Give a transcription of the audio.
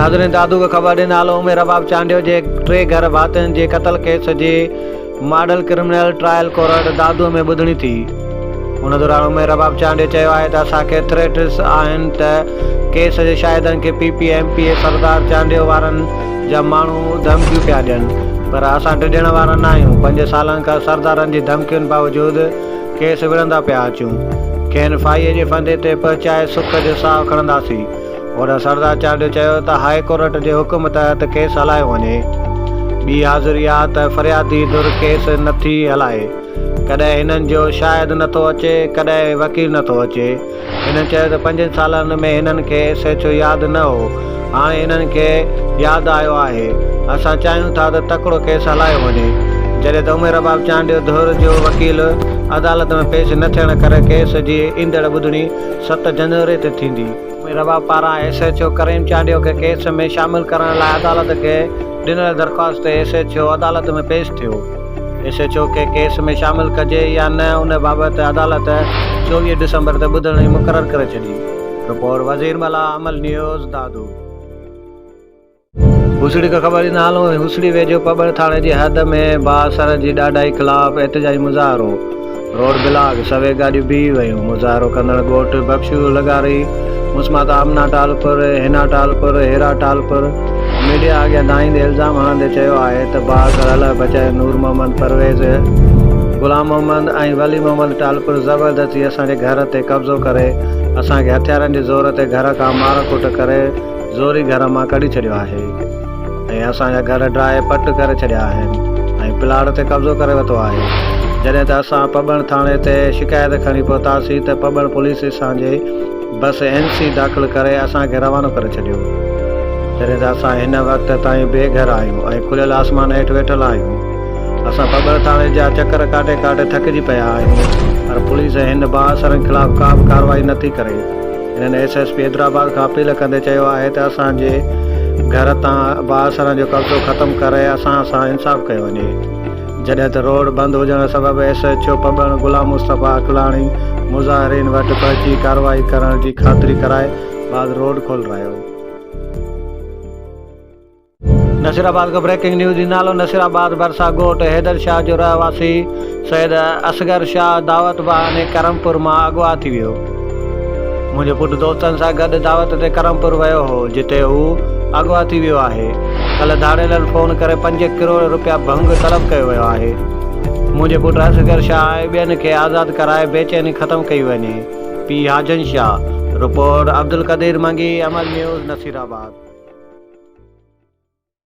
ناظرين دادو کي خبر ڏني نالو عمر رباب چانڊيو جي ٽي گهر ڀاتين جي قتل ڪيس جي model criminal trial court Dadu ۾ ٻڌڻي ٿي. ان دوران عمر رباب چانڊيو چيو آهي ته اسان کي ٿريٽس آهن ته ڪيس جي شاهدن کي P P M P A Sardar Chandio وارن جا ماڻهو ڌمڪيون پيا ڏين پر اسان ڊڄڻ وارا ناهيون پنج سالن کان سردارن جي ڌمڪين باوجود ڪيس وڙهندا پيا اچون کين ڦاهي جي ڦندي تي پهچائي سک جو ساهه کڻنداسين. هوڏانهن سردار چانڊيو چيو ته هاء ڪورٽ جي حڪم تحت ڪيس هلايو وڃي، ٻي حاضري آ ته فريادي ڌر ڪيس نٿي هلائي، ڪڏهن هنن جو شاهد نٿو اچي، ڪڏهن وڪيل نٿو اچي، هنن چيو ته پنجن سالن ۾ هنن کي ايس ايڇ او ياد نه هو، هاڻي هنن کي ياد آيو آهي، اسان چاهيون ٿا ته تڪڙو ڪيس هلايو وڃي، جڏهن ته عمر رباب چانڊيو ڌر جو وڪيل عدالت ۾ پيش نه ٿيڻ ڪري ڪيس جي ايندڙ ٻڌڻي ست جنوري تي ٿيندي. رباب پاران S H O Karim Chandio کي ڪيس ۾ شامل ڪرڻ لاء عدالت کي ڏنل درخواست تي ايس ايڇ او عدالت ۾ پيش ٿيو. ايس ايڇ او کي ڪيس ۾ شامل ڪجي يا نه ان بابت عدالت 24 ڊسمبر تي ٻڌڻي مقرر ڪري ڇڏي. رپورٽ، وزير ملاح، عمل نيوز، دادو. هوسڙي کان خبر ڏيندا هلون، هوسڙي ويجهو پٻڻ ٿاڻي جي حد ۾ بااثر جي ڏاڍائي خلاف احتجاجي مظاهرو، روڊ بلاڪ، سوين گاڏيون بيهي ويون، مظاهرو ڪندڙ ڳوٺ بخشو لغاري، مسمات آمنا ٽالپر، حنا ٽالپر، هيرا ٽالپر ميڊيا اڳيان دانهيندي الزام هڻندي چيو آهي ته بااثر الهه بچايو نور محمد پرويز، غلام محمد ۽ ولي محمد ٽالپر زبردستي اسان جي گهر تي قبضو ڪري اسان کي هٿيارن جي زور تي گهر کان مار ڪٽ ڪري زوري گهر مان ڪڍي ڇڏيو آهي ۽ اسان جا گهر ڊاهي پٽ ڪري ڇڏيا آهن ۽ پلاٽ تي قبضو ڪري ورتو آهي جڏهن ته اسان پٻڻ ٿاڻي تي شڪايت کڻي پهتاسين ته پٻڻ پوليس اسان جي بس اين سي داخل ڪري اسان کي روانو ڪري ڇڏيو جڏهن ته اسان هن وقت تائين بي گهر آهيون ۽ کليل آسمان هيٺ ويٺل آهيون اسان پٻڻ ٿاڻي جا چڪر ڪاٽي ڪاٽي ٿڪجي پيا آهيون پر پوليس هن بااثرن خلاف ڪا به ڪارروائي نٿي ڪري. هنن ايس ايس پي حيدرآباد کان اپيل ڪندي چيو آهي ته اسان جي گهر تان بااثرن جو قبضو ختم ڪري اسان سان انصاف ڪيو وڃي. جڏهن ته روڊ بند هجڻ سبب S H O پٻڻ Ghulam Mustafa عقلاڻي مظاهرين وٽ پهچي ڪارروائي ڪرڻ جي خاطري ڪرائي بعد روڊ کولرايو. نصيرآباد کان بريڪنگ نيوز نالو نصيرآباد ڀرسان ڳوٺ حيدر شاهه جو رهواسي سيد اصغر شاهه دعوت بهاني ڪرمپور مان اغوا ٿي ويو. منهنجو پٽ دوستن سان گڏ دعوت تي ڪرمپور ويو هو جتي هو اغوا ٿي ويو آهي. ڪلهه ڌاڙيلن فون ڪري پنج ڪروڙ روپيا ڀنگ طلب ڪيو ويو آهي. منهنجي پٽ اصغر شاهه ۽ ٻين کي آزاد ڪرائي بيچيني ختم ڪئي وڃي. P Hajan Shah, report, Abdul Qadir Mangi, Amal news, Nasirabad.